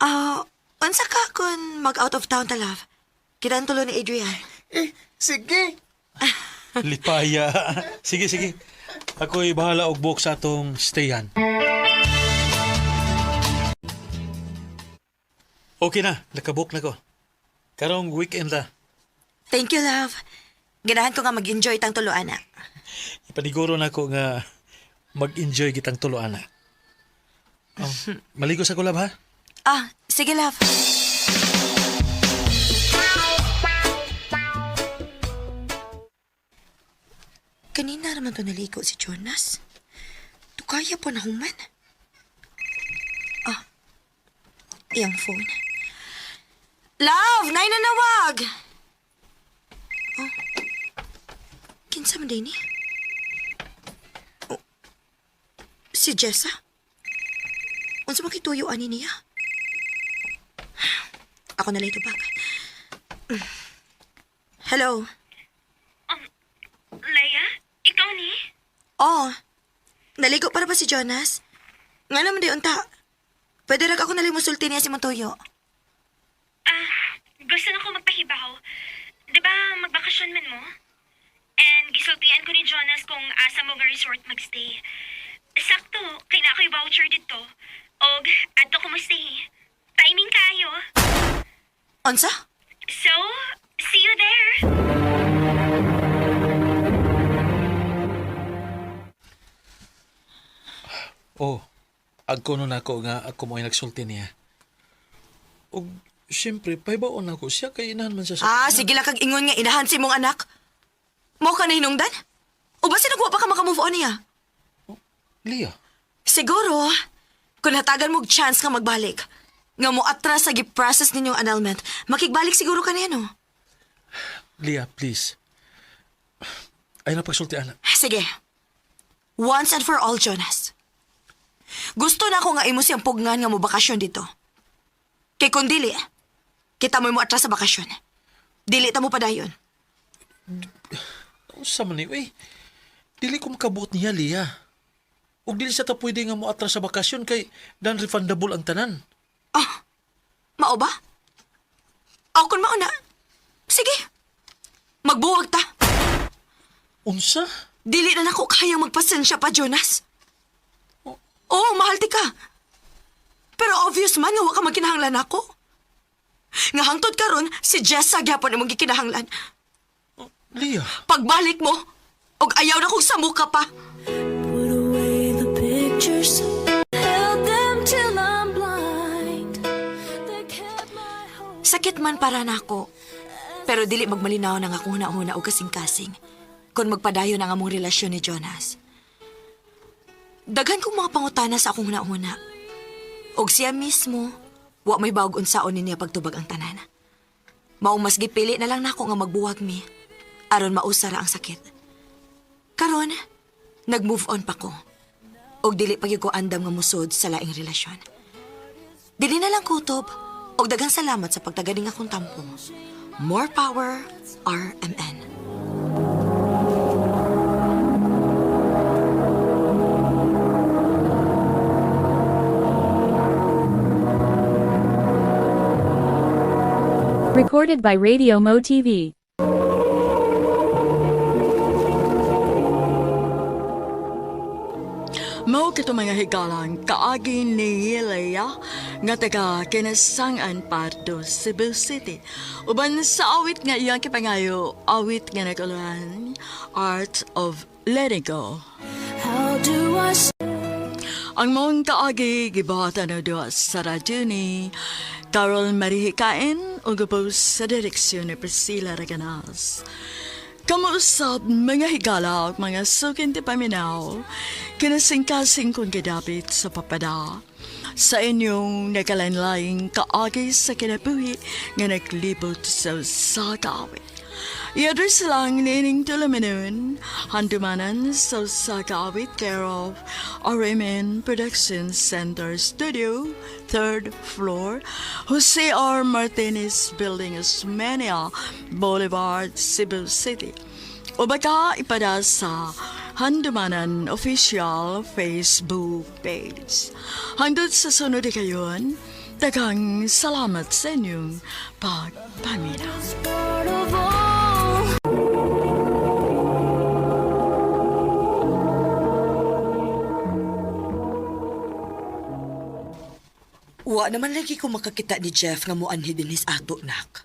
Ah, unsa ka kung mag out of town ta love? Kita tulo ni Adrian. Eh, sige. Lipaya. Sige, sige. Ako'y bahala og buok sa atong stayan. Okay na, nakabook na ko. Karong weekend na. Thank you, love. Ganahan ko nga mag-enjoy tang tulo ana. Ipaniguro na ko nga mag-enjoy kitang tulo ana. Oh, maligo sa kulab ha? Ah, sige love. Kanina naman to naligo si Jonas. Tukaya po na human. Ah, iyang phone. Love! Nay nanawag! Oh, kinsa man day ni? Oh, si Jessa? Unsa man kituyo ani niya? Ako na lang ito bag. Hello. Leia, ikaw ni? Oh, naligo para ba si Jonas? Nga naman di unta. Pwede rag ako nalimusulti niya si Montoyo. Ah, gusto na ko magpahibaw. Di ba magbakasyon man mo? And gisultian ko ni Jonas kung asa mo nga resort magstay. Sakto, kay na ako'y voucher dito. Og, adto ko mo stay. Timing kayo. Unsa? So, see you there. Oh, agko nun ako nga ako mo ay nagsulti niya. Og siyempre, pahibaon ako siya kay inahan man siya sa... Ah, sige lang kag ingon nga inahan si mong anak. Mo ka na hinungdan? O ba sinagwa pa ka makamove on niya? Lia, Siguro, kung hatagan mo og chance ka magbalik, nga mo atras sa gi-process ninyong annulment, makigbalik siguro ka niya, no? Lia, please. Ay na pagsulti, anak. Sige. Once and for all, Jonas. Gusto na ako nga imo siyang pugnan nga mo bakasyon dito. Kay kung dili, kita mo mo atras sa bakasyon. Dili ta mo padayon. Unsa man ni, uy. Dili ko makabuot niya, Lia. Ug dili sa ta pwede nga mo atras sa bakasyon kay non-refundable ang tanan. Ah, mao ba? Ako kung mao na. Sige. Magbuwag ta. Unsa? Dili na nako kayang magpasensya pa, Jonas. Oo, mahal ti ka. Pero obvious man nga wa ka magkinahanglan ako. Nga hangtod karon si Jessa gyapon imong gikinahanglan. Lia, Pagbalik mo, og ayaw na kong samuka pa. Put away the pictures. Held them till I'm blind. They kept my hope. Sakit man para nako. Pero dili magmalinaw na nga akong huna-huna o kasing-kasing kung magpadayon ang among relasyon ni Jonas. Daghan kong mga pangutana sa akong huna-huna. Og siya mismo, wa may bawag unsaon niya pagtubag ang tanan. Maong mas gipili na lang nako nga magbuwag mi aron mausara ang sakit. Karon, nag-move on pa ko. Og dili pa gyud ko andam nga musod sa laing relasyon. Dili na lang kutob. Og daghang salamat sa pagtagaling akong tampo. More power, RMN. Recorded by Radio Mo TV. Mao kito mga higalang kaagi ni Leia nga taga Kinasangan Pardo, Cebu City. Uban sa awit nga iyang kipangayo, awit nga naguluhan, Art of Letting Go. How do I Ang maong kaagi gibuhatan na duha sa radyo ni Carol Marihikain ug ubos sa direksyon ni Priscilla Reganas. Kamuusap mga higala ug mga sukin ti paminaw, kinasingkasing kong gidapit sa papada. Sa inyong nagalanlaing kaagi sa kinabuhi nga naglibot sa usa ka awit. I-address lang nining tulaminon, handumanan sa usa ka awit care of RMN Production Center Studio, third floor, Jose R. Martinez Building, Osmeña Boulevard, Cebu City. O baka ipada sa Handumanan Official Facebook page. Hanggang sa sunod kayon, daghang salamat sa inyong pagpaminaw. part of all? Wa naman lagi ko makakita ni Jeff nga muanhi dinhis ato, nak.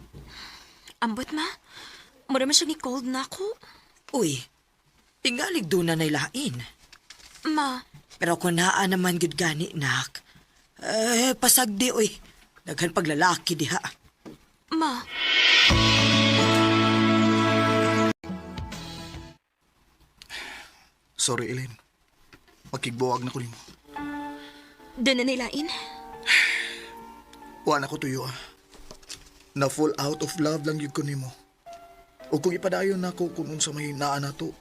Ambot ma. Mura man siya ni cold na ako. Uy, tingalig doon na lain. Ma, Pero kung naa naman gud gani, nak. Eh, pasagdi, uy. Daghan paglalaki diha. ma. Sorry, Elaine. Makigbuwag na ko nimo. Doon na nilain. Wa na ko tuyo ah. Na full out of love lang yun ko nimo. O kung ipadayon na ko kung unsa may naa na to,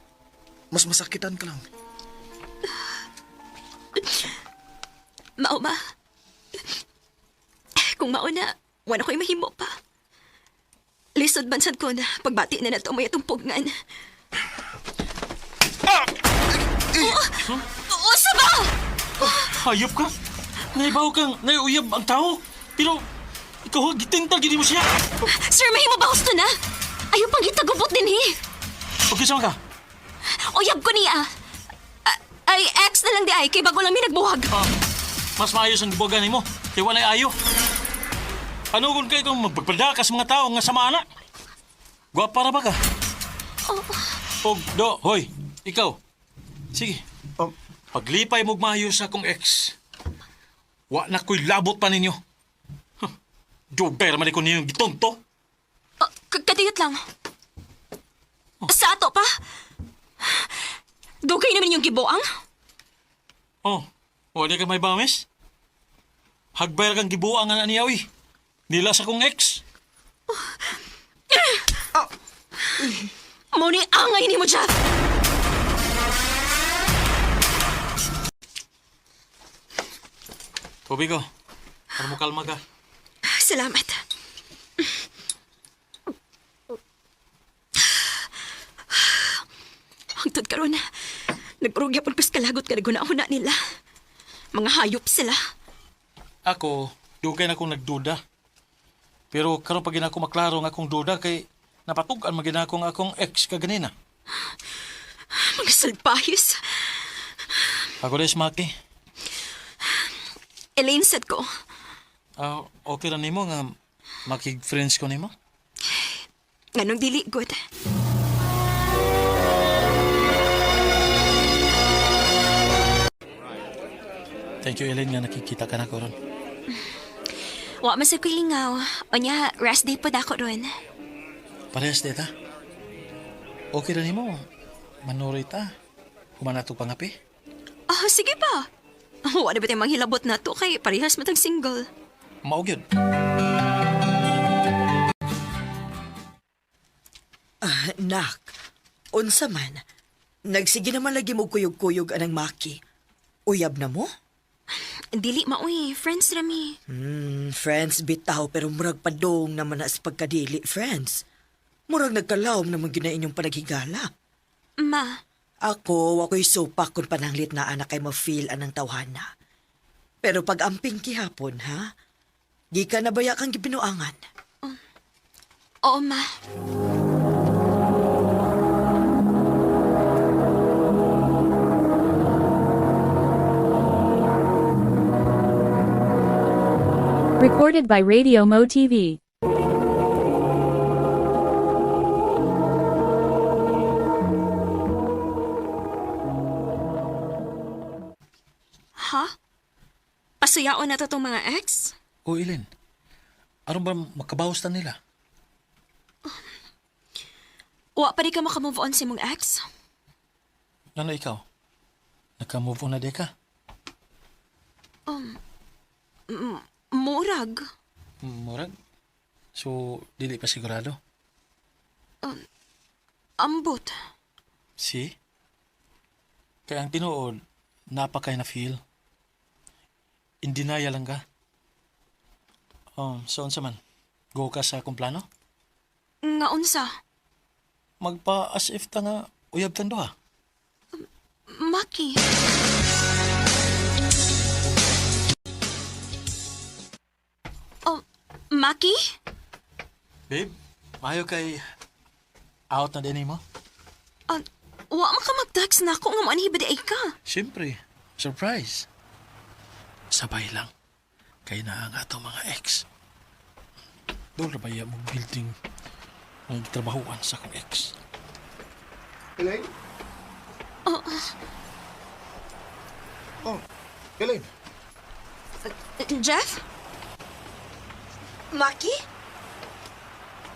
mas masakitan ka lang. Mao ba? Kung mao na, wala ko'y mahimo pa. Lisod man sad ko na pagbati na nato may atong pugnan. Oh, usa ba? hayop ka. Naibaw kang, naiuyab ang tao. Pero, ikaw, gitintal gini mo siya. Sir, mahimo ba gusto na? Ayaw pang gitagubot din eh. Okay, sama ka. Uyab ko niya. Ah, ay, ex na lang di ay, kay bago lang mi nagbuhag. Ah, mas maayos ang gibuhagan nimo. Kay walay ayo. Ano kung kay kung magpagpadaka sa mga tao nga sama ana? Gwapa ra ba ka? Oh, Og do, hoy, ikaw. Sige. Um, Paglipay mo maayo sa akong ex. Wa na ko'y labot pa ninyo. Huh. Dugay ra man ko ninyong gitonto. ah, kadiyot lang. Sa ato pa. Dugay naman yung gibuang. Oh, wala ka may bamis? Hagbay ra kang gibuang nga niya, uy. Nila sa akong ex. Mo ni angay nimo, Jeff. Tubig ko. Para mo kalma ka. Salamat. Hangtod karon, nagprugya pud kus kalagot ka naguna-una nila. Mga hayop sila. Ako, dugay na akong nagduda. Pero karon pag ako maklaro nga akong duda kay napatug-an man gid ako nga akong ex kaganina. Mga salpahis. Ako des Maki. Elaine said ko, Ah, okay ra nimo nga makig-friends ko nimo? nganong dili good. Thank you Elaine nga nakikita ka na ko ron. Wa man sa kuilingaw. Onya, rest day pod ako ron. Parehas dita. Okay ra nimo. Manuroy ta. Human nato pangapi. Oh, sige pa. Wa na ba tayong manghilabot na to kay parehas matag single. Mao gyud. Ah, nak, unsa man. Nagsige naman lagi mo kuyog-kuyog anang maki. Uyab na mo? Dili maoy, friends rami. Friends bitaw pero murag padong naman na sa pagkadili, friends. Murag nagkalawom naman gina inyong panaghigala. Ma, Ako, wako'y sopa kung pananglit na anak kay ma-feel anang tawhana. Pero pag amping kihapon, ha? Di ka na baya kang gibinuangan. oo ma. Recorded by Radio Mo TV. Ha? Pasuyaon na to tong mga ex? O Elaine. Aron ba makabawas ta nila? Wa pa di ka makamove on sa imong ex? Ano ikaw? Naka-move on na di ka? Murag. Murag. So, dili pa sigurado. Ambot. See? Kaya ang tinuod, napakay na feel. In denial lang ka. So unsa man? Go ka sa akong plano? Nga unsa? Magpa as if ta nga uyab tan duha. Maki. Oh, Maki? Babe, maayo kay out na din mo. Ah, wa man ka mag-text na ako nga moanhi ba di ay ka? Siyempre, surprise. Sabay lang. Kay na ang atong mga ex. Doon ba mong building ang trabahuan sa akong ex. Elaine? Oh, Oh, Elaine. Jeff? Maki?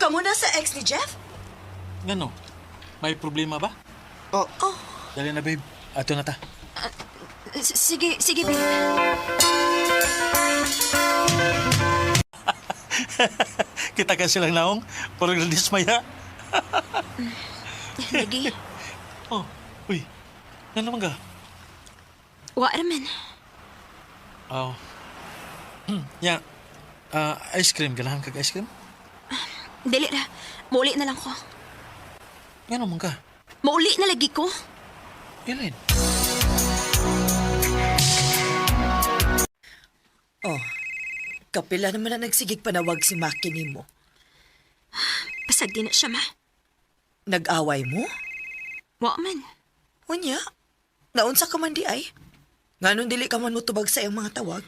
Kamu na sa ex ni Jeff? Ngano? May problema ba? Oh, Dali na babe, ato na ta. Sige, sige, babe. Kita ka silang naong, parang nadismaya. Lagi. Oh, uy, nga naman ka? Wa raman. Oh. Ya, ah, ice cream, ganahan kag ice cream? Dili ra. Mauli na lang ko. Nga naman ka? Mauli na lagi ko. Elaine. Oh, kapila naman na nagsigig panawag si Maki nimo. Pasag din na siya, ma. Nag-away mo? Wa man. Unya, naunsa ka man di ay? Nganong dili ka man motubag sa iyang mga tawag?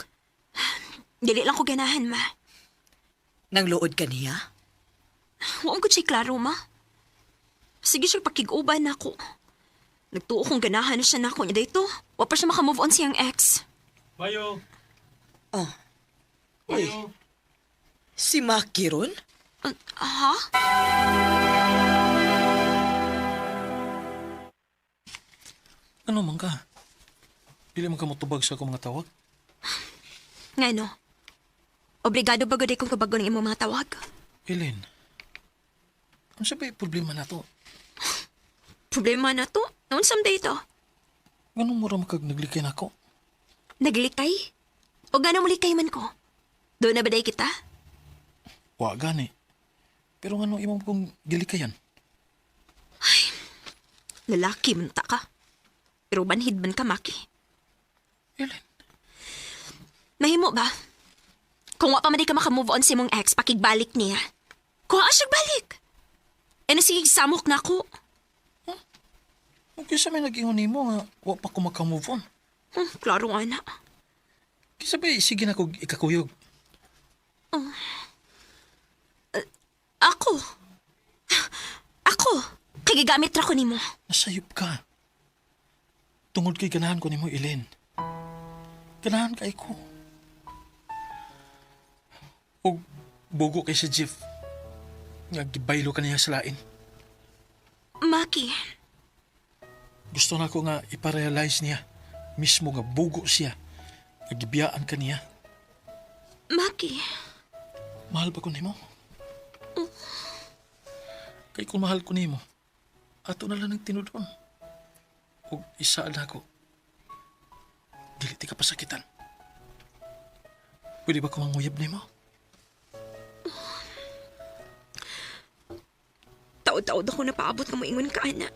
Dili lang ko ganahan, ma. Nang luod ka niya? Wa ko siya klaro, ma. Sige siya pakig-uban nako. Nagtuo kong ganahan na siya nako niya dito. Wa pa siya makamove on siyang ex. Mayo. Oh. Uy. Si Maki ron? Ha? Ano man ka? Dili man ka motubag sa akong mga tawag? Ngano? Obligado ba gud kong tubagon ang imong mga tawag? Ellen, ano sa problema na to? Problema na to. Naunsam dito? Ganun mo ra makag naglikay na ako? Naglikay? O gano'ng mulikay man ko? Doon na ba day kita? Wa gani. Pero ngano imong kong gilikayan? Lalaki man ta ka. Pero banhid man ka, Maki. Ellen. Nahimo ba? Kung wa pa man di ka makamove on sa imong ex, pakigbalik niya. Kuha siyang balik. E na sige, samok na ako. Okay sa may nag-ingon nimo nga wa pa ko makamove on. Klaro nga na. Kisa ba sige na kog ikakuyog? Ako. Ako. Kay gigamit ra ko nimo. Nasayop ka. Tungod kay ganahan ko nimo, Ellen. Ganahan kay ko. Og bugo kay si Jeff. Nga gibaylo ka niya sa lain. Maki, Gusto na ko nga iparealize niya. Mismo nga bugo siya. Nga gibiyaan ka niya. Maki. Mahal ba ko nimo? Kay kung mahal ko nimo, ato na lang ang tinudon. Og isa na ako. Dili ti ka pasakitan. Pwede ba ko manguyab nimo? Taod-taod ako napaabot nga moingon ka, ana.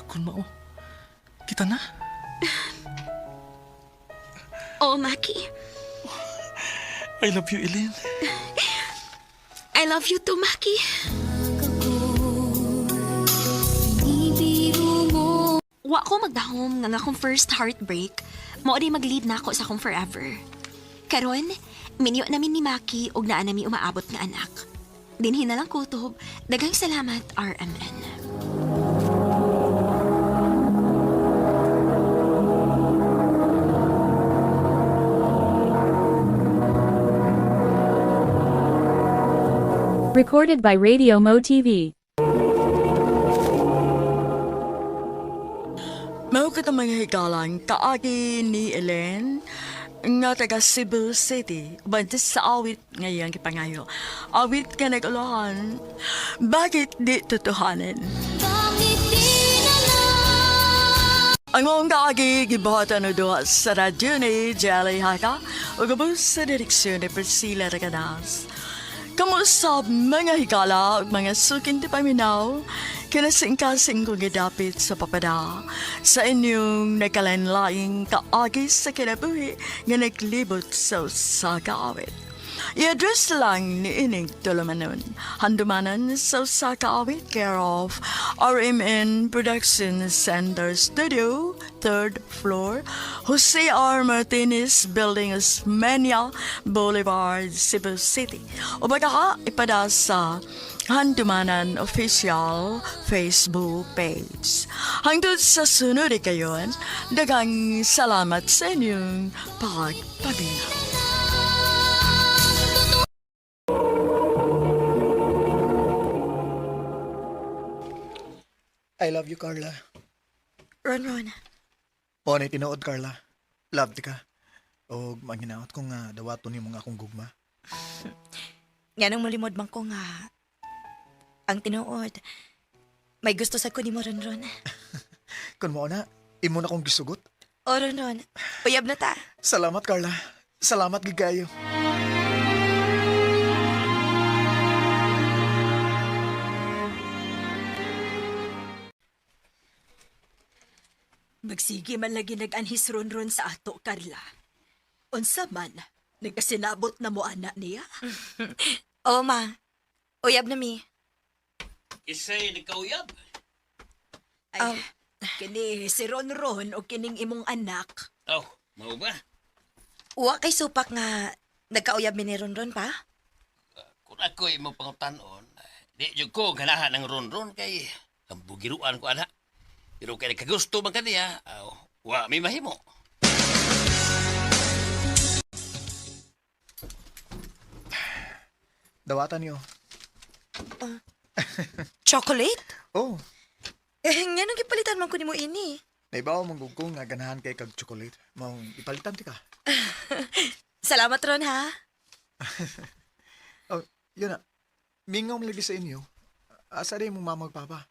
Kung mao, kita na. Oo, Maki. I love you, Elaine. I love you too, Maki. Wa ko magdahom nga nga akong first heartbreak, mao di mag-lead na ako sa akong forever. Karon, minyo namin ni Maki og naa nami umaabot nga anak. Dinhi na lang kutob, daghang salamat RMN. Recorded by Radio Mo TV. Mao ka mga higalang kaagi ni Ellen nga taga Cebu City. Uban sa awit ngayon kipangayo. Awit ka nag-ulahan. Bakit di totohanin? Ang mong kaagi gibuhatan o duha sa radyo ni Jelly Haka o gabos sa direksyon ni Priscilla Reganas. Kamusta mga higala ug mga sukin ti paminaw, kinasingkasing kong gidapit sa papada sa inyong nagkalain-laing kaagi sa kinabuhi nga naglibot sa usa ka awit. I-address lang ni Inig Tulumanon. Handumanan sa usa ka awit, care of RMN Production Center Studio, third floor, Jose R. Martinez Building, Osmeña Boulevard, Cebu City. O baka ipada sa Handumanan Official Facebook page. Hangtod sa sunod kayon, daghang salamat sa inyong pagpabila. I love you, Carla. Ron Ron, O, na tinuod, Carla. Love ti ka. O, manghinaot ko nga dawaton nimo nga akong gugma. Nganong malimod man ko nga ang tinuod. May gusto sa ko ni mo Ron Ron. Kun mao na, imo na kong gisugot. O Ron Ron, uyab na ta. Salamat, Carla. Salamat gid kaayo. Magsige man lagi nag-anhis ron-ron sa ato, Carla. Unsa man, nagkasinabot na mo anak niya. O ma, uyab na mi. Isay nagkauyab. Ay, kini si Ronron o kining imong anak. Oh, mao ba? Wa kay supak nga nagkauyab mi ni Ronron pa. Kung ako imong pangutanon, di jud ko ganahan ng ronron kay ang bugiruan ko ana. Pero kay nagkagusto man kaniya, aw, wa may mahimo. Dawatan niyo. Chocolate? Oh, Eh, nganong gipalitan man ko nimo ini? naibaw mong ko nga ganahan kay kag chocolate. Maong ipalitan ti ka. Salamat Ron ha. Oh, yun na. Mingaw man lagi sa inyo. Asa day mong mama ug papa?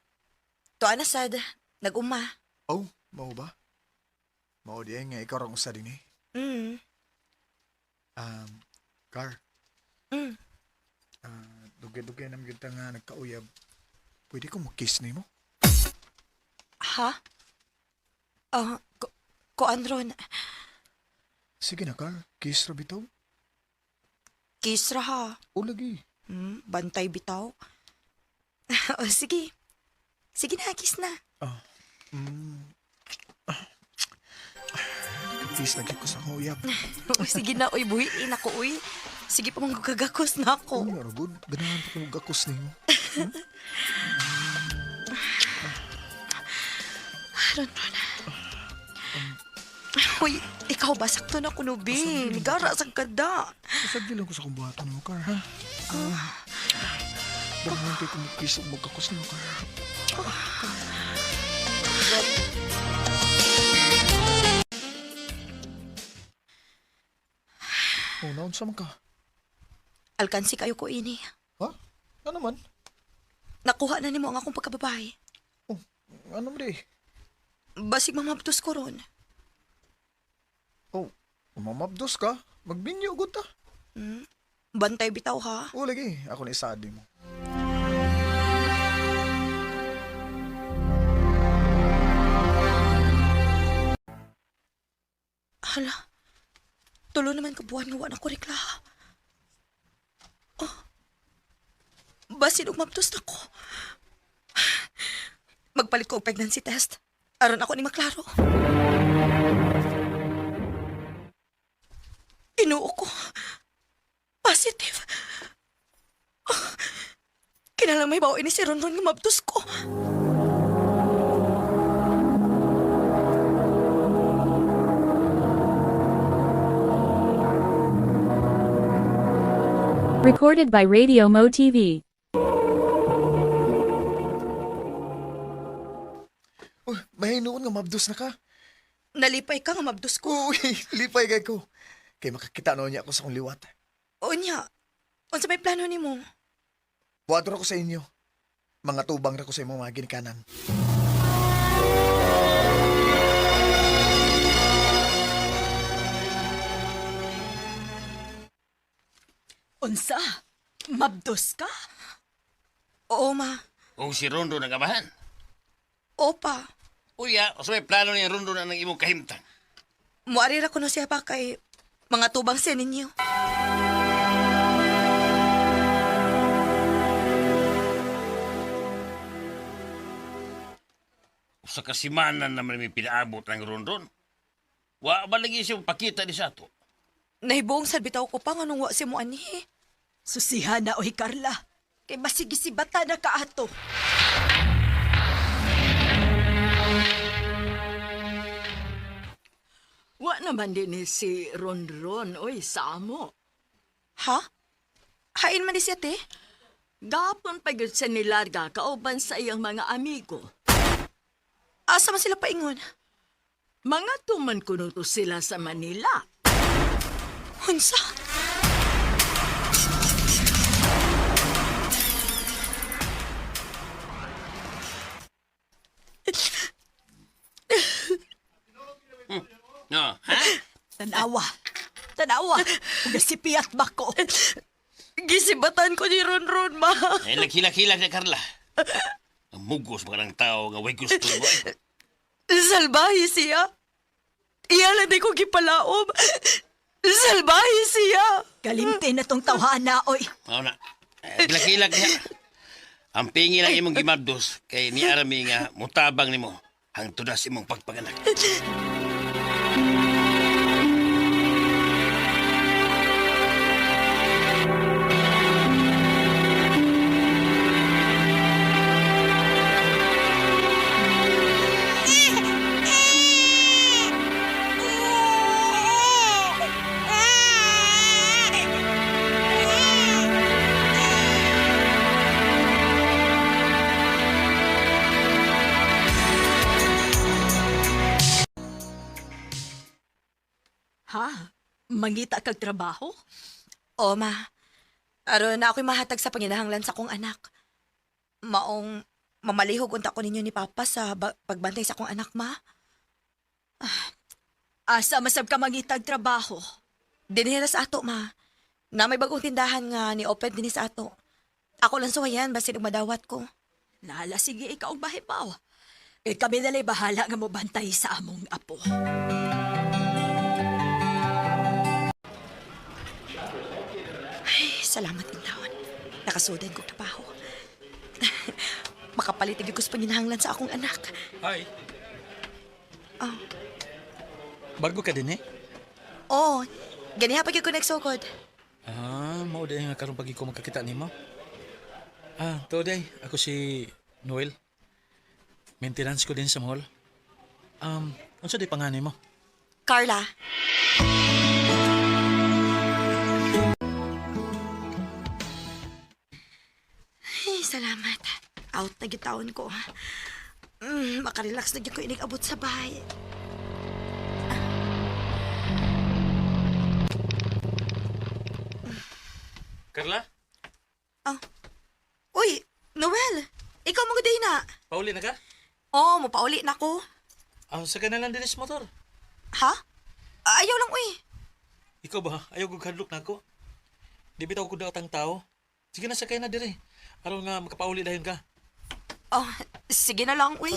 Tuan na sad, nag-uma. Oh, mao ba? Mao di nga ikaw rang usa din eh. Car. Ah, dugay-dugay na gyud ta nga nagkauyab. Pwede ko mo kiss nimo? Ha? Ah, kuan Ron, Sige na, Car. Kiss ra bitaw. kiss ra ha. O lagi. Bantay bitaw. O sige. Sige na, kiss na. Kiss lagi ko sa akong uyab. Uy, sige na, uy, buhiin ako, uy. Sige pa, manggagakos na ako. Ano ra gud? Ganahan pa ko gakos nimo. Ron, Ron. Uy, ikaw ba? Sakto na kuno, be. Nigara sa kada. Usag lang ko sa akong buhaton nimo, Car, ha? Ah. Ganahan kay ko mo kiss ug magkakos nimo, Car. Oh, naunsa man ka? Alkansi kayo ko ini. Ha? Ano man? Nakuha na nimo ang akong pagkababae. Oh, ano man di? Basig mamabtos ko ron. Oh, umamabdos ka. Magbinyo gud ta. Bantay bitaw ha. O lagi, ako na isaad mo. Hala. Tulo naman ka buwan nga wa na ko rekla. Oh. Basin og mabtos na ko. Magpalit ko og pregnancy test. Aron ako ni maklaro. Tinuo ko. Positive. Oh. Kinalang may bawo ini si Ronron nga mabtos ko. Recorded by Radio Mo TV. Uy, mahinuon nga mabdos na ka. Nalipay ka nga mabdos ko. Uy, lipay kay ko. Kay makakita noon niya ako sa akong liwat. Unya, unsa may plano nimo? Buhaton ako sa inyo. Mga tubang ra ko sa imong mga ginikanan. Unsa? Mabdos ka? Oo, ma. O si Rondo ang amahan. Opa. Uya, usa may plano ni Rondo na ng imong kahimtang. Muari ra kuno siya pa kay mga tubang siya ninyo. Usa ka semana naman may pinaabot ng Rondon. Wa ba lagi siya pakita ni sa ato? Nahibuong sad bitaw ko pa nganong wa si mo ani. Susiha na, oy Carla. Kay masigi si bata na kaato. Wa naman din ni si Ronron, oy, sa amo. Ha? Hain man di siya te. Gapon pa gyud siya nilarga kauban sa iyang mga amigo. Asa man sila paingon? Mga tuman kuno to sila sa Manila. Unsa? No, ha? Tanawa. Tanawa. Nasipiyat ba ko? Gisibatan ko ni Ronron, ma. Ay, naghilak-hilak na Carla. Ang mugos mga ng tao nga way gusto mo. eh. Salbahe siya. Iya lang di ko gipalaom. Salbahe siya. Kalimti na tong tawhana, oy. Mao na. Eh, Hilak-hilak niya. Ang pingi lang imong gimabdos kay ni Arami nga mutabang nimo hangtod na sa imong pagpaganak. Ha? Mangita kag trabaho? O, ma. Aron na ako'y mahatag sa panginahanglan sa akong anak. Maong mamalihog unta ko ninyo ni Papa sa pagbantay sa akong anak, ma. Asa masab ka mangitag trabaho? Dinhi ra sa ato, ma. Na may bagong tindahan nga ni open dinhi sa ato. Ako lang suwayan basin og madawat ko. Nala, sige, ikaw ang bahibaw. Eh, kami nala'y bahala nga mobantay sa among apo. Ay, salamat intawon. Nakasudan kong trabaho. Makapalit na gyud ko sa panginahanglan sa akong anak. Hi. Ah. Bago ka din eh? Oh, ganiha pa gyud ko nagsugod. Ah, mao day nga karon pag ko magkakita nimo. Ah, to day, ako si Noel. Maintenance ko din sa mall. Unsa day panganay mo? Carla. Ay, salamat. Out na gyud taon ko. Makarelax na gyud ko inig abot sa bahay. Carla, Uy, Noel, ikaw mo gud na. pauli na ka? Oh, mopauli na ko. Ah, sa na lang din sa motor. Ha? Ayaw lang, uy. Ikaw ba? Ayaw kog hadlok na ako. Di bitaw ko daw tang tao. Sige na sakay na dire. Aron nga makapauli dayon ka. Oh, sige na lang, uy.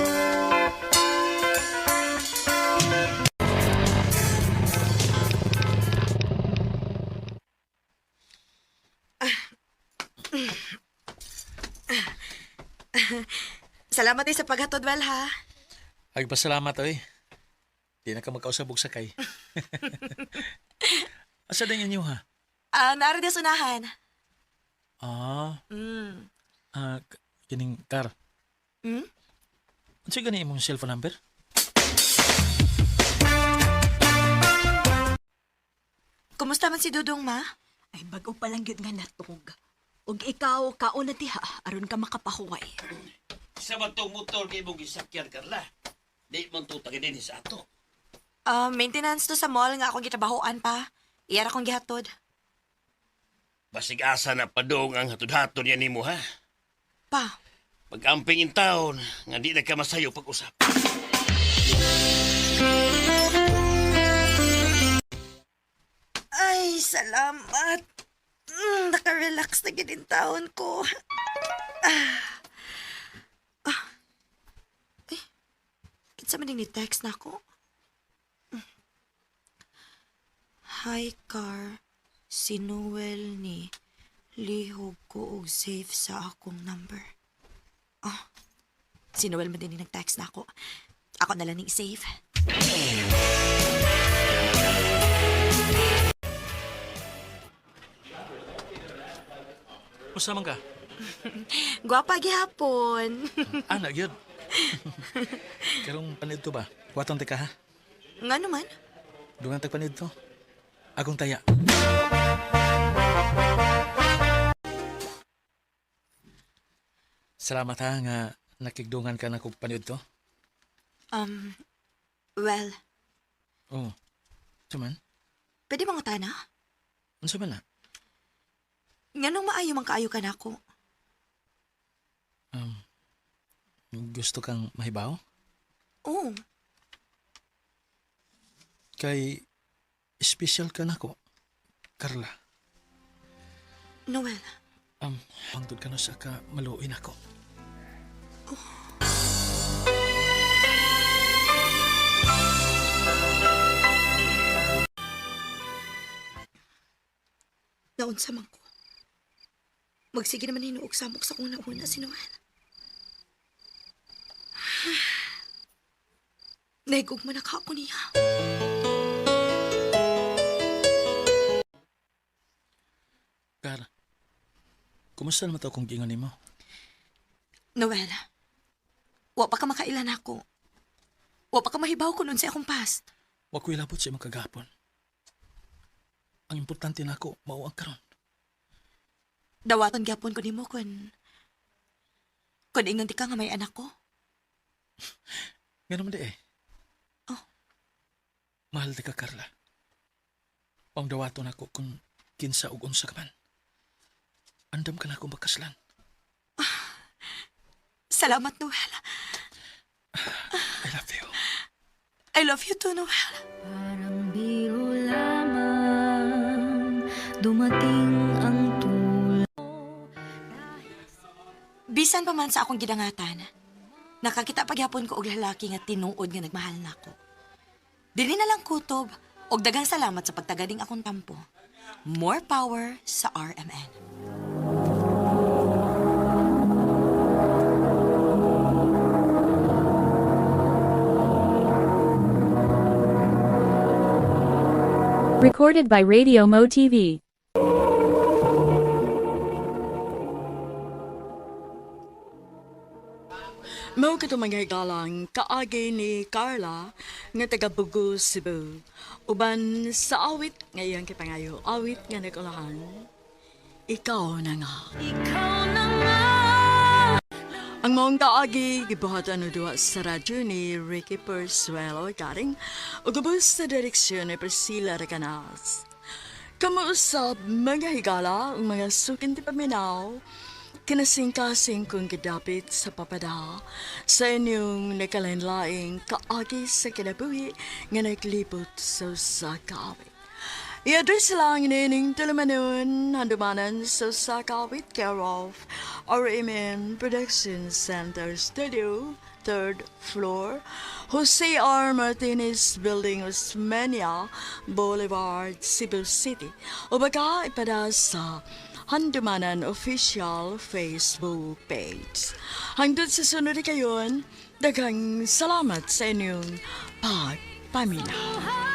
Salamat eh sa paghatod, Well, ha? Ay, pasalamat oy. Di na ka magkausab og sakay. Asa din inyo ha? Ah, naara di sa unahan. Ah, Mm. ah, kining car. Hmm? Unsa gani imong cellphone number? Kumusta man si Dudong, ma? Ay, bago pa lang yun nga natog. Ug ikaw, kaon na diha, aron ka makapahuway. Sa man tong motor kay imong gisakyan Carla. Di man to taga dinhi sa ato. Ah, maintenance to sa mall nga akong gitrabahoan pa. Iyara akong gihatod. Basig asa na padong ang hatod-hatod niya nimo ha. Pa, Pag-amping in town, nga di na ka masayo pag-usap. ay, salamat. Nakarelax na gid in taon ko. Ah. Ah. Eh, kinsa man ni text na ako? Hi, Car. Si Noel ni lihog ko og save sa akong number. Oh, si Noel man din ni nag-text na ako. Ako na lang ning save. Usa man ka? Gwapa gihapon. Ah, na gyud. Karong panidto ba? Watong tika ha. Nga naman. Dungan tag panidto. Akong taya. Salamat ha nga nakigdungan ka na kog panidto. Um, well, Oh. Unsa man? pwede mangutana? Unsa man na? Nganong maayo man kaayo ka nako? Um, gusto kang mahibaw? Oo. Kay special ka nako, Carla. Noel. Hangtod ka na sa ka maluin ako. Naunsa man ko. Magsige naman hinuog samok sa kong nauna si Noel. Naigog man ako niya. Kar, kumusta naman to kung gingon nimo? Noel, wa pa ka makailan ako. Wa pa ka mahibaw ko nun sa akong past. Wa ko ilabot sa imong kagapon. Ang importante nako mao ang karon. Dawaton gyapon ko nimo kun ingon ti ka nga may anak ko. Nga naman di eh. Oh. Mahal di ka, Carla. Ang dawaton ako kung kinsa ug unsa ka man. Andam ka na akong bakaslan. Salamat, Noel. I love you. I love you too, Noel. Parang biro lamang dumating ang tulong. Bisan pa man sa akong gidangatan, nakakita pagyapon ko og lalaki nga tinuod nga nagmahal nako. Dili na lang kutob og daghang salamat sa pagtagaling akong tampo. More power sa RMN. Recorded by Radio Mo TV. Mao kato mga higalang kaagi ni Carla nga taga Bugo, Cebu. Uban sa awit nga iyang kipangayo, awit nga nagulahan. Ikaw na nga. Ikaw na nga. Ang maong kaagi gibuhatan og duha sa radyo ni Ricky Persuelo Garing ug ubos sa direksyon ni Priscilla Recanas. Kamuusab mga higala ug mga sukin ti paminaw, kinasingkasing kong gidapit sa papada sa inyong nakalain-laing kaagi sa kinabuhi nga naglibot sa usa ka awit. I-address lang nining tulumanon, handumanan sa Sakawit, care of RMN Production Center Studio, third floor, Jose R. Martinez Building, Osmeña Boulevard, Cebu City. O baka ipada sa Handumanan Official Facebook page. Hangtod sa sunod kayon, daghang salamat sa inyong pagpaminaw.